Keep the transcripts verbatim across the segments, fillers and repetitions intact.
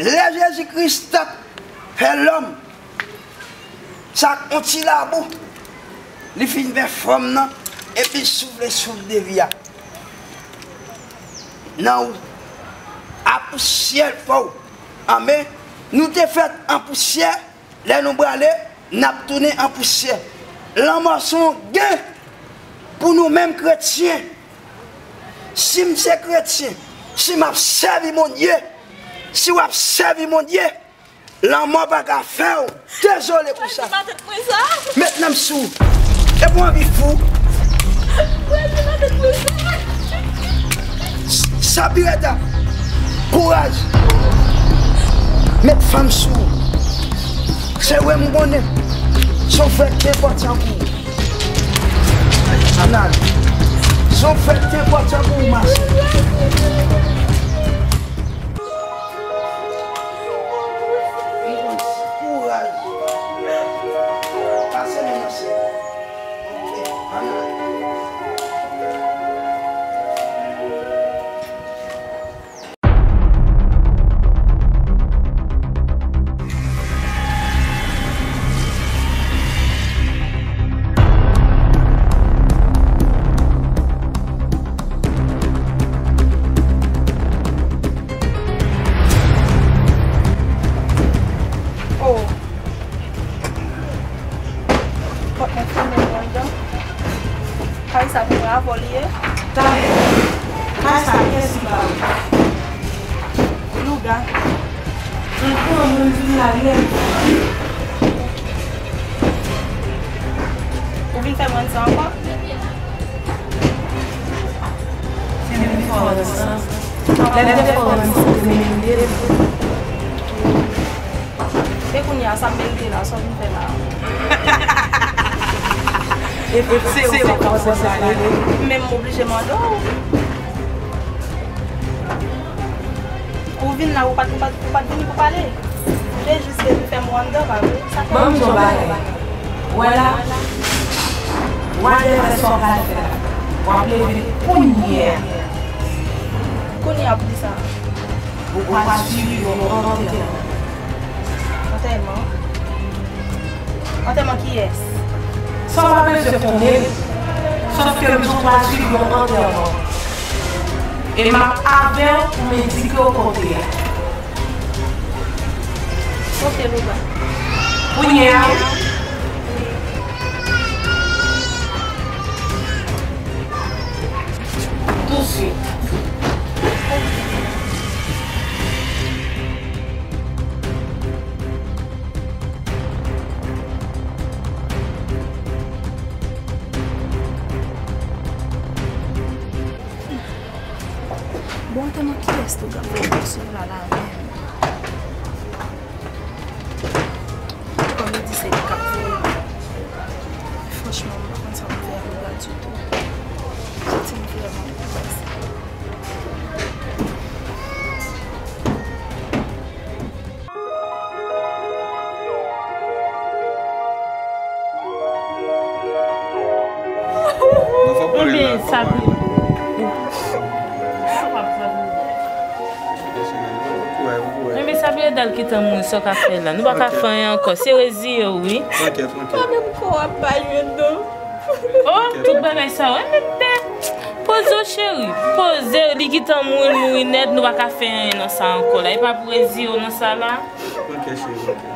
Lè Jezi Kris t ap fè lòm, sa k yon ti labou, li fin fè fòm nan, epi l soufle souf de vi a nan ou. A pousyè l fè w. Anben, nou te fèt an pousyè, lè nou prale, n ap tounen an pousyè. Lanmò se yon gen pou nou menm kretyen. Si m se kretyen, si m ap sèvi Bondye, si w ap sèvi Bondye, lanmò pa ka fè w dezole pou sa. Met nan m sou. E pou anvi fou. Sapireta, kouraj. Met fanm sou. Se vre m konnen. Se yon frè ki enpòtan pou ou. Ann ale. Se yon frè ki enpòtan pou ou, ma sè. Kouraj. Pase men nan sè. Ann ale. Oh. Pòt mwen fèmen mwen anndan. Kay sa pou mwen avè w li ye? Talè. Kay sa kiyès ki ba ou? Louga. Antre, mwen vin la lè. Ou vin fè mwen sa ankò? Se menm diferans lan. Lè m te fè w menm si se menm ide. E kounye a, sa m merite la, sa w vin fè la a? E se ou k ap pran sa ale. Men m oblije mande w. Ou vin la, ou pa t, ou pa t, ou pa t vini pou pale. Ou te jis vin fè mo anndan, pa vre? Sa fè. Ban m di w yon bagay. Wè la, wè lè fè sa w pral fè la. W ap leve kounye a. Kounye a pou di sa. Ou pral swiv yon antèman. Antèman? Antèman kiyès? Sa w pa bezwen konnen l. Sòf ke m di w pral swiv yon antèman. E m ap avè w pou m endike w kote a. Ok, Louga. Kounye a. Tousuit. Bon, antèman kiyès Louga voye m sou la la menm? Kòm li di se li k ap voye m. Franchman, m pa konn sa pou m fè ak Louga ditou. Santi m vrèman anbase. Enben, sa vle. Enben, sa vle dal ki tan mouri, sa w ka fè la. Nou pa ka fè anyen ankò. Se reziye w, wi. Mwen menm kò w ap bay yo, non. Oh, tout bagay sa yo. Enben, poze w, cheri. Poze w, li gentan mouri, l mouri nèt, nou pa ka fè anyen nan sa ankò la. E pa pou reziye w nan sa la. Ok, cheri, ok.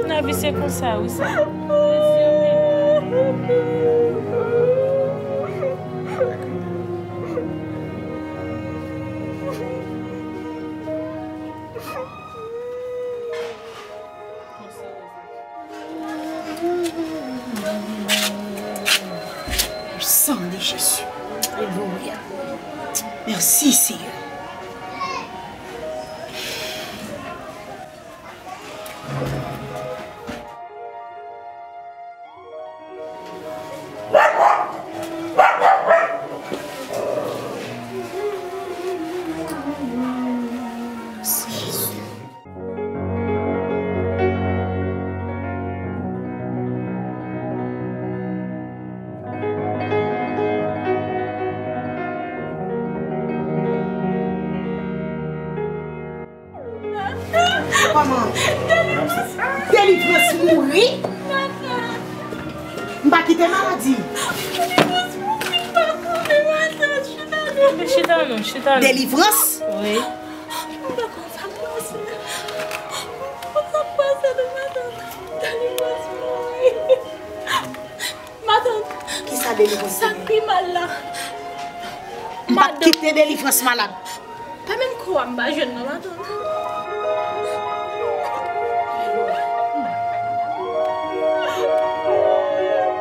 Lavi se konsa wi sa. Le sang de Jésus. Alléluia. Merci, Seigneur. Delivrans mouri. M pa kite maladi. Chita non, chita non. Delivrans. Wi. Matant. Kisa Delivrans? Sa k pi mal la. M pa kite Delivrans malad. Pa menm kò a m pa jwenn nan matant.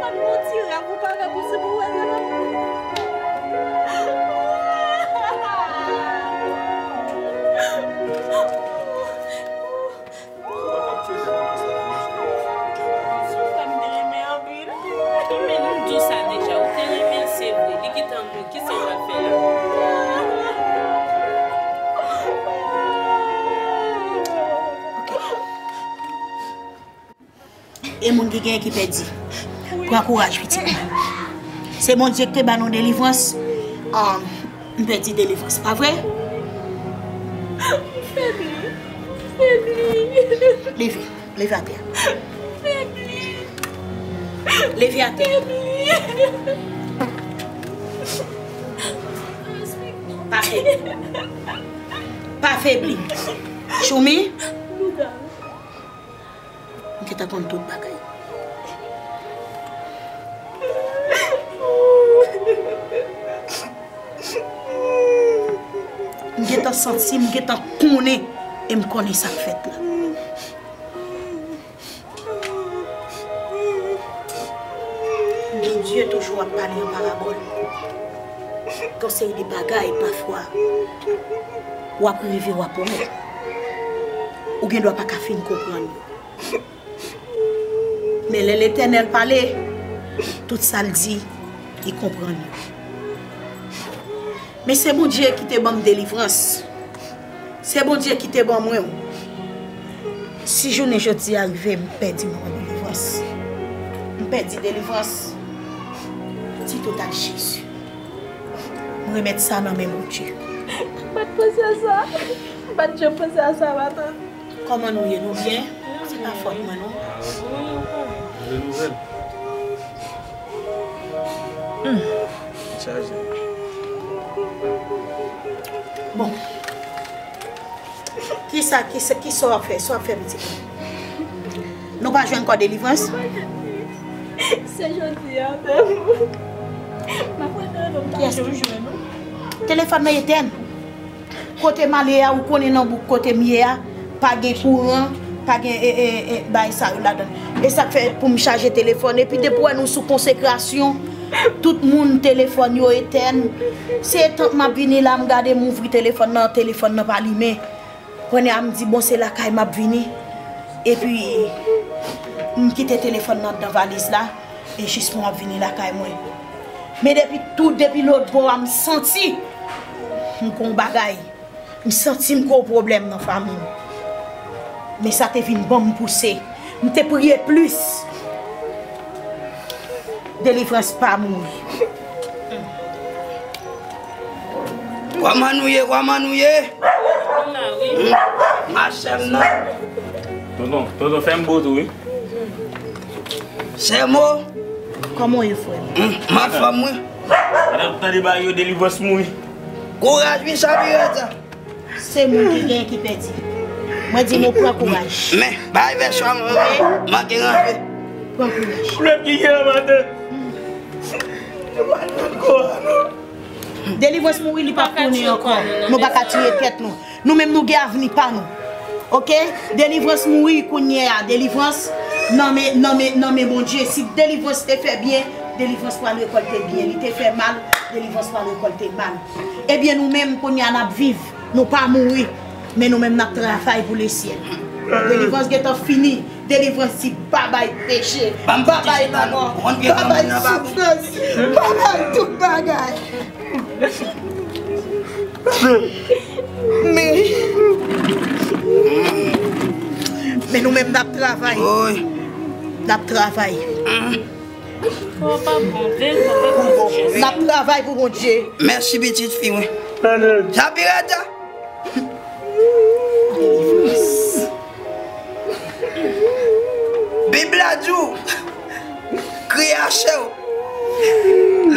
Pa t gon ti rèv ou pa fè pou si pou wè sa. Sou frè m te renmen anpil. Men nou di w sa deja, ou te renmen l se vre, li gentan mouri, kisa w pral fè la? E moun ki genyen ki pèdi. Pran kouraj pitit mwen. Se Bondye ki te ba nou delivrans. M pèdi delivrans, pa vre? Leve, leve atè. Leve atè. Pa febli. Pa febli. Choumi. M gentan konn tout bagay. M gentan santi, m gentan konnen, e m konnen sa k fèt la. Bondye toujou ap pale an parabòl. Gon seri de bagay, pafwa, w ap rive, w ap wè. Ou gendwa pa ka fin konprann yo. Men lè Letènèl pale, tout sa l di, li konprann yo. Men se Bondye ki te ban m delivrans. Se Bondye ki te ban mwen w. Si jounen jodi a rive, m pèdi mwen delivrans. M pèdi delivrans. Di tout ak Jezi. M remèt sa nan men Bondye. M pa t panse a sa. M pa t janm panse a sa, matant. Kòman nou ye? Nou byen? Se pa fòt mwen, non. Mande nouvèl. Hmm. Chaje. Bon. Kisa, kisa, kisa w ap fè? Sa w ap fè, pitit? Nou pa jwenn kò delivrans? Se jodi a menm. M ap rete nan m pa jwenn ou. Telefòn nan etèn. Kote m ale a, ou konnen nan bouk kote m ye a, pa gen kouran, pa gen e, e, e, bagay sa yo ladan. E sa k fè pou m chaje telefòn. Epi depi w wè nou sou konsekrasyon, tout moun telefòn yo etèn. Se etan m ap vini la, m gade m ouvri telefòn nan, telefòn nan pa limen. Kounye a m di, bon, se lakay m ap vini. Epi, m kite telefòn nan anndan valiz la, e jis pou m ap vini lakay mwen. Men depi tou, depi lòt bò a, m santi m gon bagay. M santi m gon pwoblèm nan fanmi m. Men sa te vin ban m pouse. M te priye plis. Delivrans pa mouri. Kòman nou ye, kòman nou ye? Hmm, machè m nan. Tonton, tonton, fè m bo tou, wi. Sèmo. Kòman w ye, frè m? Hmm, m anfòm, wi. Pandan w tande bagay yo, delivrans mouri. Kouraj, wi, Chapirat. Se moun ki genyen ki pèdi. Mwen di nou pran kouraj. Men, bay vèsyon an, manke ranpe. Pran kouraj. Ou menm ki gen an maten. Nou pa jwenn kò a, non. Delivrans mouri, li p ap tounen ankò. Nou pa ka tiye tèt nou. Nou menm nou gen avni pa nou. Oke? Delivrans mouri kounye a. Delivrans nan men, nan men, nan men Bondye. Si delivrans te fè byen, delivrans pral rekòlte byen. Li te fè mal, delivrans pral rekòlte mal. Ebyen nou menm kounye a n ap viv. Nou pa mouri, men nou menm n ap travay pou lesyèl. Delivrans gentan fini. Delivrans di babay peche, babay lanmò, babay soufrans, babay tout bagay. Men, men nou menm n ap travay. N ap travay. N ap travay pou Bondye. Mèsi pitit fi mwen. Chapirat. Delivrans. Bib la di w, kriye a chè w.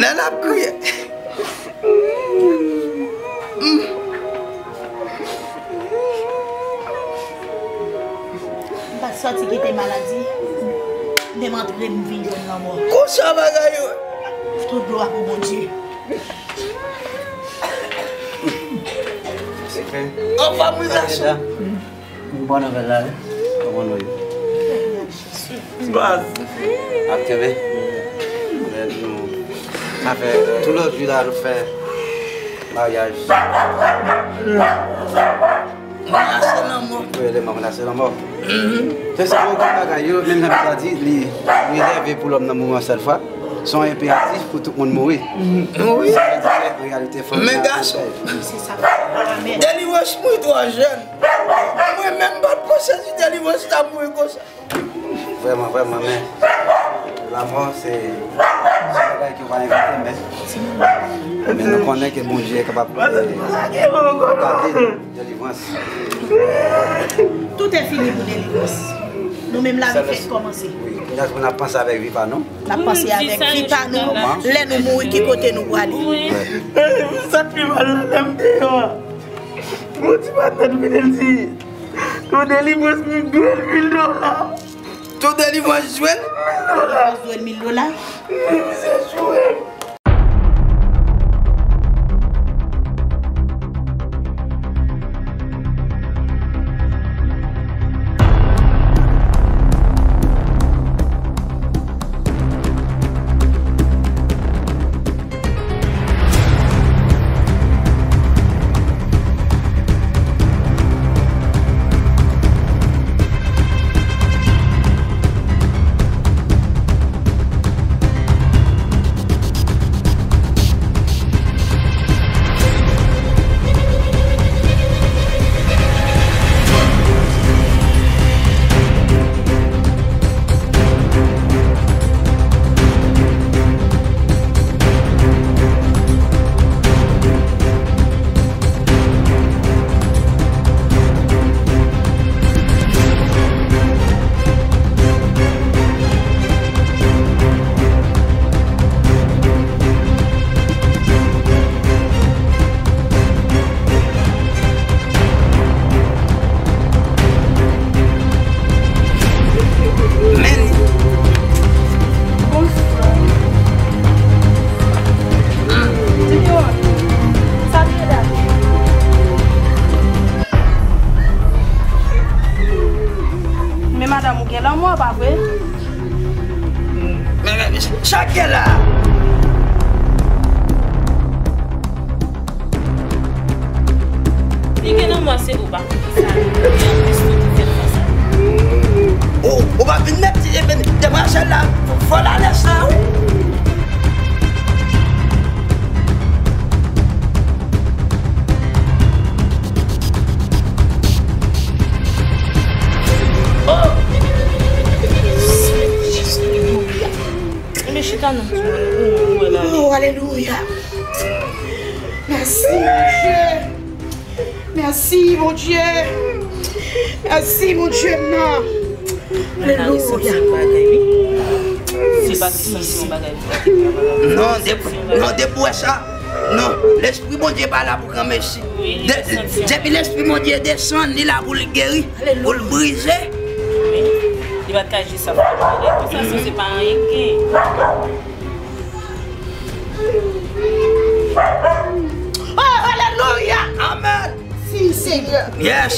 Lè l ap kriye. M pa t sòti kite maladi. M te m antre, m vin jwenn lanmò. Konsa bagay yo. Tout glwa pou Bondye. Anfòm wi gason. Bon nouvèl la, wi. Kòman nou ye? Baz. Ap kenbe. Sa fè tou lòt jou la nou fè maryaj. Mwen la se lanmò. Wi, le manm la se lanmò. Se sa, okenn bagay yo, menm jan Bib la di, li rezève pou lòm nan mouri yon sèl fwa. Se yon enperatif pou tout moun mouri. Wi. Sa vle di ke an reyalite fanmi an. Men gason. Se sa. Amèn. Delivrans mouri twò jèn. Mwen menm pa t panse si Delivrans ta mouri konsa. Vrèman, vrèman, men lanmò se, se yon bagay ke w pa envante, men, men nou konnen ke Bondye kapab, eh, gade nou, delivrans. Tout est fini pou delivrans. Nou menm lavi fèk kòmanse. Wi, kounye a pou n ap panse avèk vi pa nou. N ap panse avèk vi pa nou. Lè nou mouri, ki kote nou prale? Sa k pi mal la, lè m deyò a. Mon ti patnè vin, l di, tou delivrans m dwe l mil dola. Tou delivrans jwe l? Mil dola. Delivrans jwe l mil dola. Wi, misye jwe. Men. Men madanm, ou gen lanmò, pa vre? Men, men, men, sa k gen la? Li gen lanmò, se pou pa konn ki sa li ye, anplis tout ki fè l konsa. Ou, ou pa vin mèt ti, e, ben, demwazèl la, vòlè lès la, wi. Oh! Enben, chita non. Ou, ou, ou wè la. Oh, alelouya. Mèsi, Bondye. Mèsi, Bondye. Mèsi, Bondye m nan. Alelouya. Se pa ki santi yon bagay. Non, depi, non, depi w wè sa. Non, Lespri Bondye pa la pou granmesi. De-, depi Lespri Bondye desann, li la pou l geri, pou l brize. Li pa t ka jis ap fè bagay konsa, si se pa anyen k gen. Oh, alelouya! Amèn! Si, Senyè. Yes!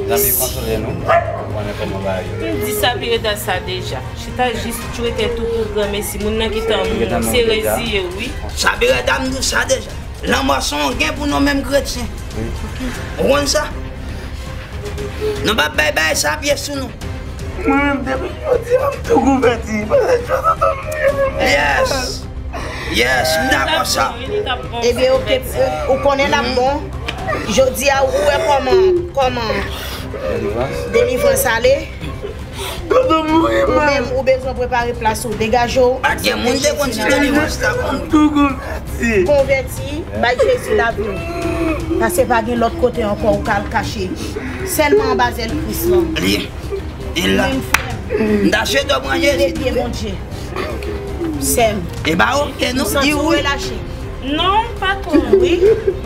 Zanmi, konsole nou. Ou konnen kòman bagay yo ye. M di sa pi reta sa deja. Chita jis tchwete tou pou granmesi. Moun nan ki tan moun se reziye, wi. Sa pi reta m di sa deja. Lanmò se yon gen pou nou menm kretyen. Ou konn sa? Nou p ap bay bagay sa pye sou nou. Mwen menm, depi jodi a, m tou konvèti. Paske jodi a, m priye pou mwen. Yes. Yes, m dakò sa. Ebyen, oke, ou konnen l ap bon. Jodi a, ou wè kòman, kòman delivrans ale. Ou menm, ou bezwen prepare plas ou, degaje w. Pa gen moun te konn chita devan chita pou nou. Konvèti, bay Jezi lavi w. Paske pa gen lòt kote ankò ou ka al kache. Sèlman anba zèl Kris lan. Li, li la. Menm frè m. M ta chita pran Jezi. Leve pye Bondye. Sè m. E ba oke nou di wi. Relache. Non, pa twò. Wi,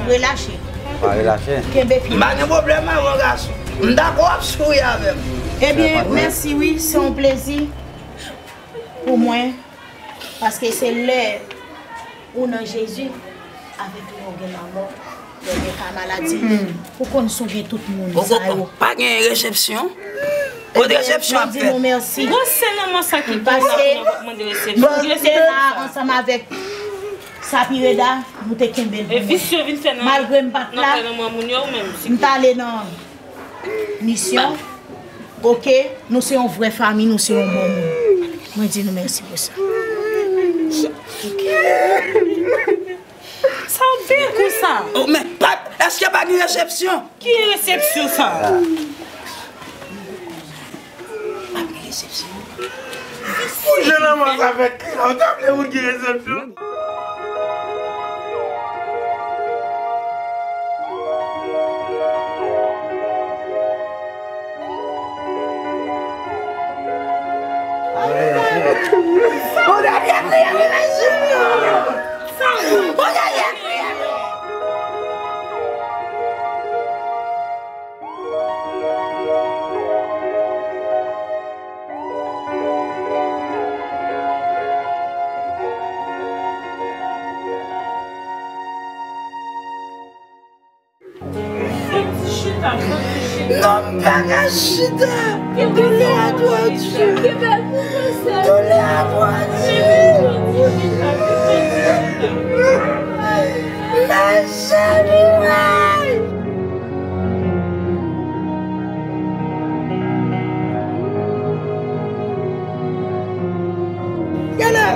relache. Pa relache. Kenbe pye. M pa gen pwoblèm avè w, gason. M dakò w ap souri avè m. Ebyen, mèsi wi, se yon plezi pou mwen. Paske se lè ou nan Jezi, avèk lè ou gen lanmò, lè ou gen ka maladi, ou konn sove tout moun sa yo. Pa gen resepsyon? Kote resepsyon ap fèt? Ebyen, mwen di nou mèsi. Gwo sen nan mwen sa ki tou la pou mwen mande resepsyon. Paske nou te la ansanm avèk Sapireda, nou te kenbe l pou mwen. Malgre m pa t la, m t ale nan misyon. Oke, nou se yon vrè fanmi, nou se yon bon moun. Mwen di nou mèsi pou sa. Sa w ap veye konsa? Oh, men, pa, èske pa gen resepsyon? Ki resepsyon sa? Pa gen resepsyon. Ou jwenn anmò sa fè kri la, ou ta vle moun gen resepsyon? Non, m pa ka chita. Doulè a twò di. Doulè a twò di. Mezanmi, woy! Gade,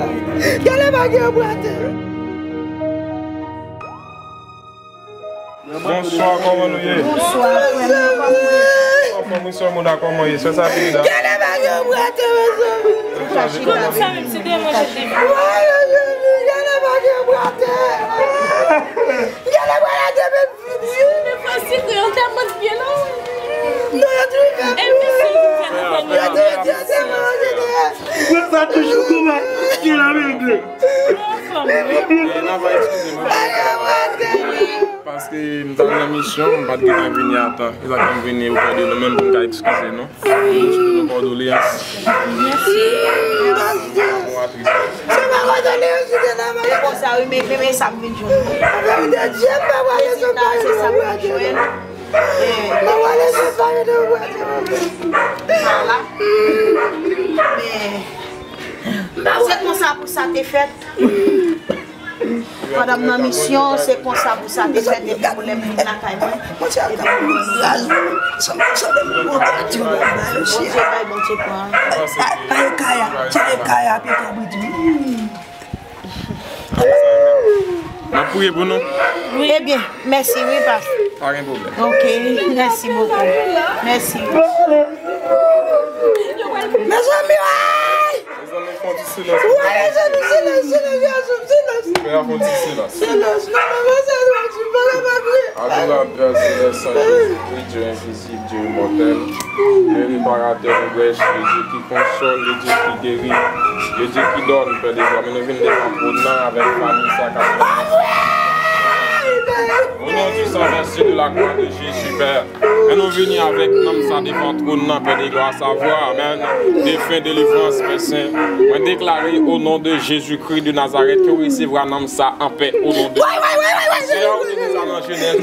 gade bagay yo pou atè. Bonswa, kòman nou ye? Bonswa, frè m, kòman w ye? Anfòm wi, sè Mona, kòman w ye? Sè Sabrina. Gade bagay yo pou atè, mezanmi. Kòman sa menm, se te manje te. Woy, mezanmi, gade bagay yo pou atè. Gade bagay yo te Mwen sa toujou kouman ki la regle. Paske m t al nan misyon, m pa t gentan vini a tan. Se sa k fè m vini oprè de nou menm pou m ka eskize nou. Mwen sou tout kondoleyans. Mèsi. Bon, atris. Se pa kondoleyans, se de la. Se konsa, wi, men, men, men sa m vin jwenn. Prezida, se sa m vin jwenn. Mwen wale se pa yo de wè. Ala. Men, se konsa pou sa te fèt. Pandan m nan misyon, se konsa pou sa te fèt, epi pou lè m vin lakay mwen, epi pou mwen. Bondye bay, Bondye pran. Pa e kaya, tire kaya, pi kabrit, wi. N ap priye pou nou. Ebyen, mèsi wi, pastè. Pa gen pwoblèm. Ok, mèsi bokou. Mèsi. Mezanmi, woy! Mezanmi, fè yon ti silans. Woy, mezanmi, silans, silans, gason, silans. Fè yon ti silans. Silans, non, non, non, sa, sa, sa, pa, pa, pa. Adorable Père céleste, Saint Jésus-Christ, Dieu invisible, Dieu immortel, le réparateur de brèches, le Dieu qui console, le Dieu qui guérit, le Dieu qui donne, Père de gloire. Men nou vin devan twòn nan avèk fanmi sa k ap... Au nom du sang versé de la croix de Jésus, Père. Men nou vini avèk nanm sa devan twòn nan, Père de gloire, savwa, men defen, delivrans, Père Saint. Mwen deklare, au nom de Jésus-Christ de Nazareth, ke w resevwa nanm sa anpè, au nom de Jésus. Seyè, ou te di sa nan Jenèz.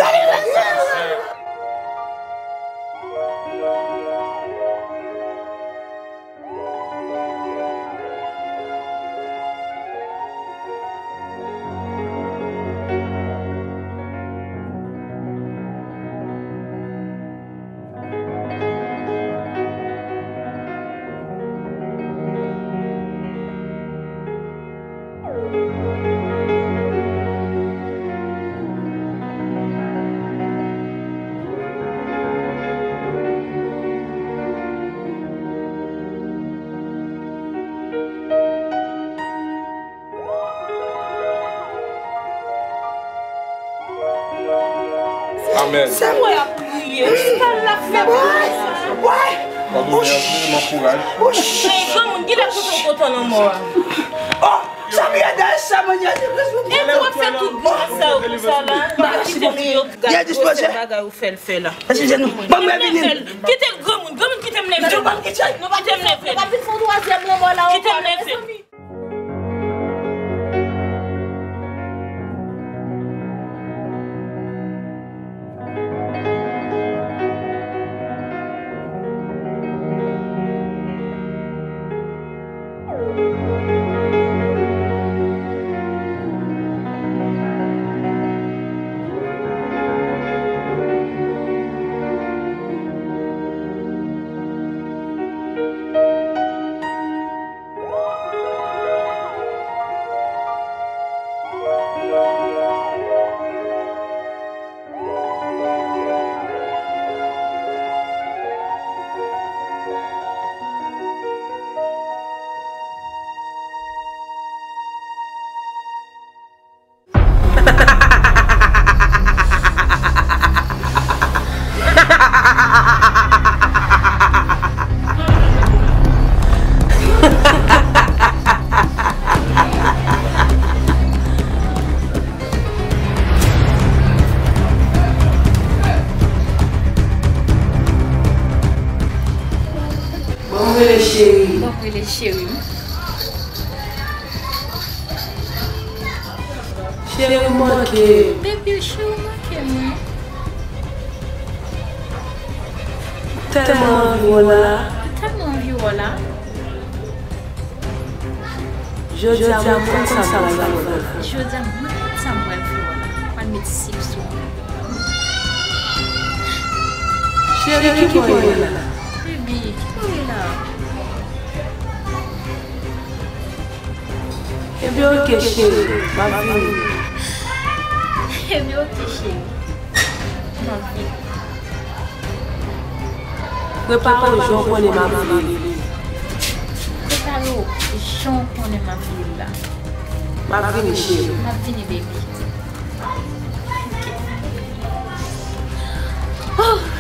Amèn. Sa mwen ap kriye. Sa l ap fè pou mwen sa? Wouch! Wouch! Wouch! Hey, granmoun, kilè kote w kontan lanmò a? Oh! Sa m ye dèyè sa, mwen ye dèyè sa. E pou w ap fè tout grimas sa yo konsa la? Kite m yo gade gwo sèl bagay ou fè l fè la. Kite m leve l. Kite l, granmoun, granmoun, kite m leve l. Kite m leve l. Kite m leve l. Ban m rele cheri. Ban m rele cheri m. Cheri, ou manke m. Baby, cheri, ou manke mwen. Tèlman anvi w la. Tèlman anvi w la. Jodi a mwen konn sa m pral fè w la. Jodi a mwen konn sa m pral fè w la. Mwen pral met sik sou ou. Cheri, ki bò w ye la? Baby, ki bò w ye la? Ebyen, oke, cheri, m ap vini. Ebyen, oke, cheri, m ap vini. Prepare w jan w konnen m ap vini. Prepare w jan w konnen m ap vini la. M ap vini, cheri. M ap vini, baby. Oh!